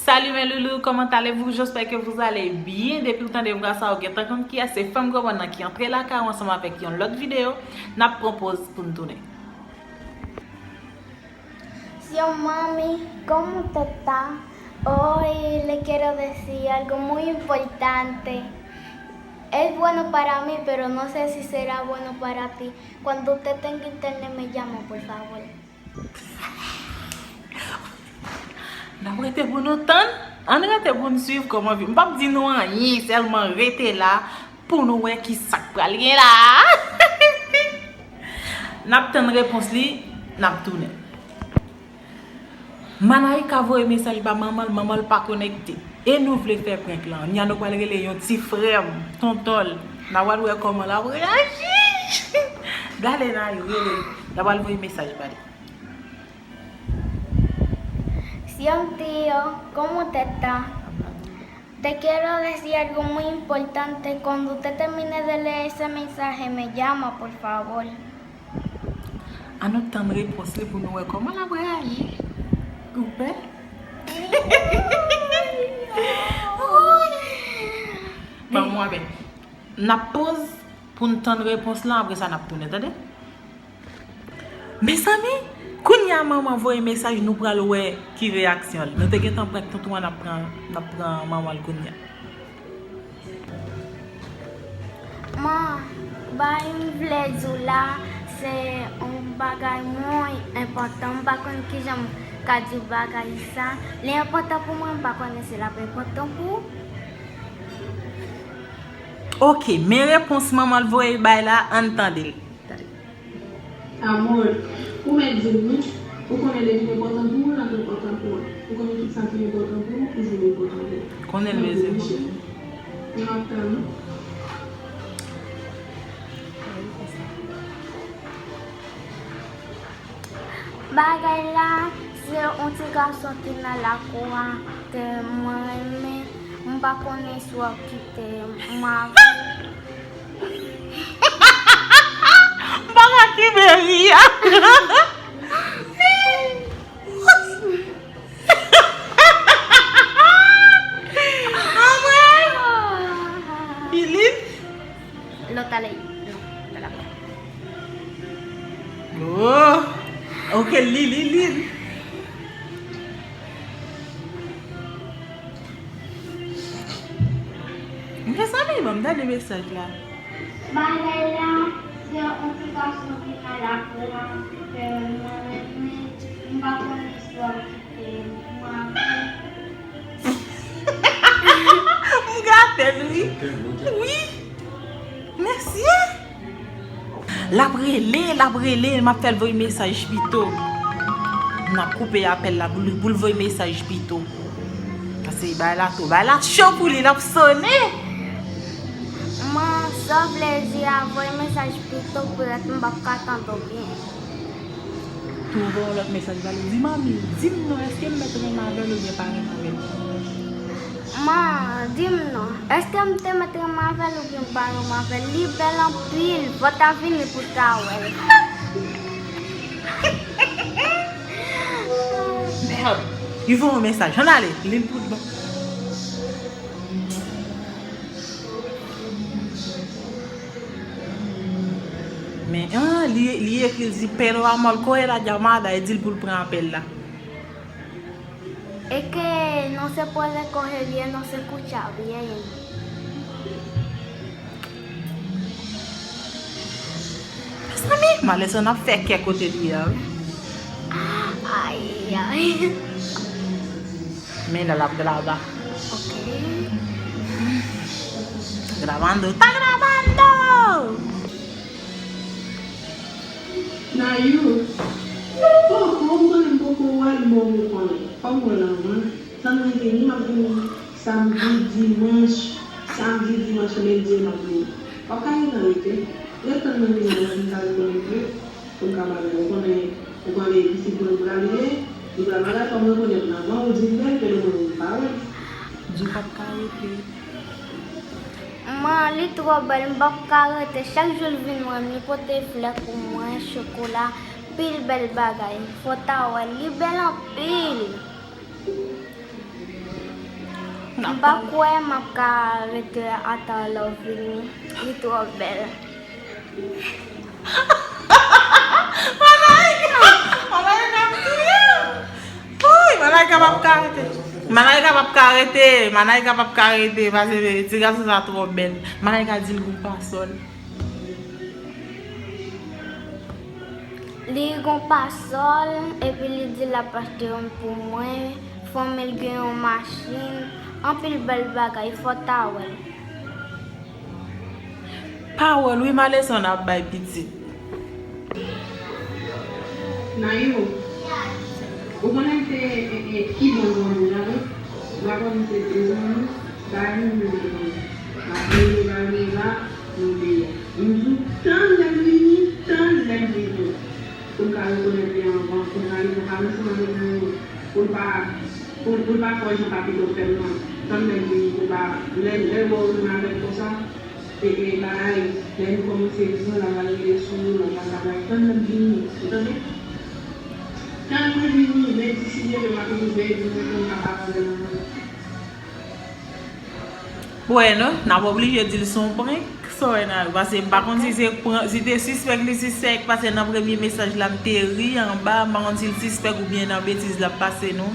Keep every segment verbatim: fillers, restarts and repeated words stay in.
Salut mes loulous, comment allez-vous? J'espère que vous allez bien. Depi w tande vwa sa, ou gentan konn kiyès, se fanm granmoun nan ki antre lakay ou ansanm avèk yon lòt videyo. N ap pran pòz pou n tounen. Sio mami, ¿cómo te está? Hoy le quiero decir algo muy importante. Es bueno para mí, pero no sé si será bueno para ti. Cuando usted tenga internet, me llama, por favor. N ap rete pou nou tann. Ann rete pou n swiv kòman vi. M p ap di nou anyen, sèlman rete la pou nou wè ki sa k pral gen la. N ap tann repons li, n ap tounen. Manaïka voye mesaj ba manman l, manman l pa konekte. E nou vle fè prank lan. Nya nou pral rele yon ti frè m, tonton l. N a pral wè kòman l ap reyaji. Gade Nayou, rele l. N a pral voye mesaj ba li. Sio tío, ¿cómo te está? Te quiero decir algo muy importante. Cuando usted termine de leer ese mensaje, me llama, por favor. Ann nou tann repons li pou nou wè kòman l ap reyaji. Ou pè? Ban mwen, n ap poz pou n tann repons lan, apre sa n ap tounen, tande? Mezanmi, kounye a manman voye mesaj, nou pral wè ki reyaksyon l. Nou te gentan prank tonton an, n ap pran, n ap pran manman l kounye a. Man, bagay m vle di w la, se yon bagay mwen enpòtan. M pa konn kijan m ka di w bagay sa. Li enpòtan pou mwen, m pa konnen si l ap enpòtan pou ou. Oke, men repons manman l voye bay la, ann tande l. Amor, ou mèt di m wi. Ou konnen depi l enpòtan pou ou, l ap enpòtan pou mwen. Ou konnen tout sa ki enpòtan pou ou, toujou enpòtan pou mwen. Konnen l bezwen pou mwen. M ap tann ou. Bagay la, se yon ti gason ki nan lakou a, ke mwen renmen, m pa konnen si w ap kite m avè l. M pa ka kenbe ri a. Anmwey! Bilin? Lòt ale. Non, pa la. Oh! Ok, li, li, li. Mezanmi, ban m tande mesaj la. Bagay la, se yon ti gason ki nan lakou an, ke mwen renmen, m pa konnen si w ap kite m avè l. M gate l, wi. Wi. Mèsi. L ap rele, l ap rele, m ap fè l voye mesaj pito. M ap koupe apèl la pou l, pou l voye mesaj pito. Paske bay la tou, bay la cho pou li, l ap sonnen. Man, sa vle di a, voye mesaj pito, poutèt m p ap ka tande w byen. Tou voye yon lòt mesaj ba li, di, manmi, di m non, èske m mèt renmen avè l oubyen pa renmen avè l? Man, di m non, èske m te mèt renmen avè l oubyen m pa renmen avè l? Li bèl anpil, fò w ta vini pou w ta wè l. Mèd, li voye yon mesaj, ann ale, li l pou bon. Men, ah, li, li ekri, li di, pero amor, coge la llamada, e di l pou l pran apèl la. Es que no se puede coger bien, no se escucha bien. Mezanmi, malè sa n ap fè kè kote li a, wi. Ay, ay. Men la l ap graba. Ok. Grabando, está grabando! Nayou, poko, m konnen m poko wè l, men w konnen. Kòm w wè l anvan, tann mwen vini, m ap vini samdi, dimanch, samdi, dimanch, lendi, m ap vini. W ap ka gentan rete. Ret tann mwen vini, mwen vin ka rekonekte. Pou m ka pale, ou konnen, ou konnen pitit mwen pral ye, li pral bagay, kòm rekonèt manman, ou di l bèl, men ou menm ou pa wè. Di w p ap ka rete. Man, li twò bèl, m p ap ka rete. Chak jou l vin wè m, li pote flè pou mwen, chokola, pil bèl bagay. Fò w ta wè l, li bèl anpil. M pa kwè m ap ka rete ata lè w vini. Li twò bèl. Malaika p ap ka rete. Malaika p ap ka rete. Malaika p ap ka rete. Pase ti gason sa twò bèl. Malaika di l gon pasòl. Li gon pasòl epi li di l ap achte youn pou mwen. Fanmi l gen yon machin. Anpil bèl bagay. Fò w ta wè l. Pawòl wi, malèzman n ap bay pitit. Nayou, ou konnen se ki bon zanmi la wi. Ou pa konn se de zanmi, ba li nou de zanmi. Paske nou ba li la, nou de. M di w, tann lè l vini, tann lè l vini. Pou n ka rekonèt li anvan, pou n ka rive ansanm avèk Nayou. Pou l pa Pou, pou l pa fè w jan Papito fè m nan. Tann lè l vini pou l pa, lè, lè l wè w menm avè l konsa, e, e, bagay, lè nou kòmanse di l, l ap al rele sou nou, l ap al bagay. Tann lè l vini, ou tande? Tann mwen vini, lendi si Dye vle m ap rive, vini pou m ka pale avè l anvan. Bueno, n ap oblije di l se yon prank. Sa w wè nan yo, pase m pa konn si se pran, si te sispèk li sispèk, pase nan premye mesaj la m te ri anba, m pa konn si l sispèk oubyen nan betiz l ap pase nou,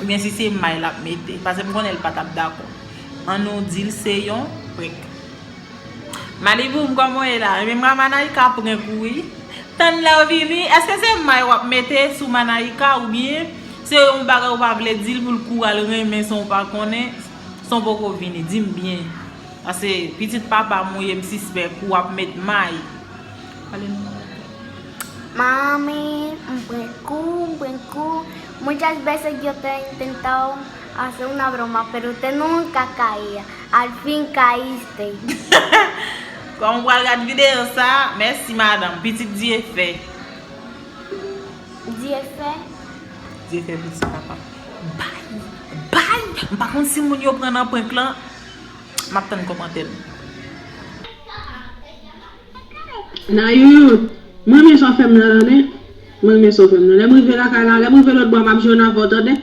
oubyen si se may l ap mete, pase m konnen l pa t ap dakò. Ann nou di l se yon prank. Malibu, m kòman w ye la? Ebyen m ka Manayika prank ou wi. Tann lè w vini, èske se may w ap mete sou Manayika oubyen se yon bagay ou pa vle di l pou l kou al renmen san w pa konnen, san w poko vini? Di m byen. Pase pitit papa m ou ye, m sispèk ou ap met may. Pale m. Mami, m prank ou, m prank ou. Muchas veces yo te he intentado hacer una broma, pero usted nunca caía. Al fin caíste. Kòm ou pral gad videyo sa, mèsi madanm, pitit Dye fè. Dye fè. Dye fè pitit papa. Bay, bay, m pa konn si moun yo pran nan prank lan. M ap tann kòmantè nou. Nayou, mwen renmen sa w fè m nan, tande. Mwen renmen sa w fè m nan. Lè m rive lakay la, lè m rive lòt bò a, m ap jwenn avè w, tande.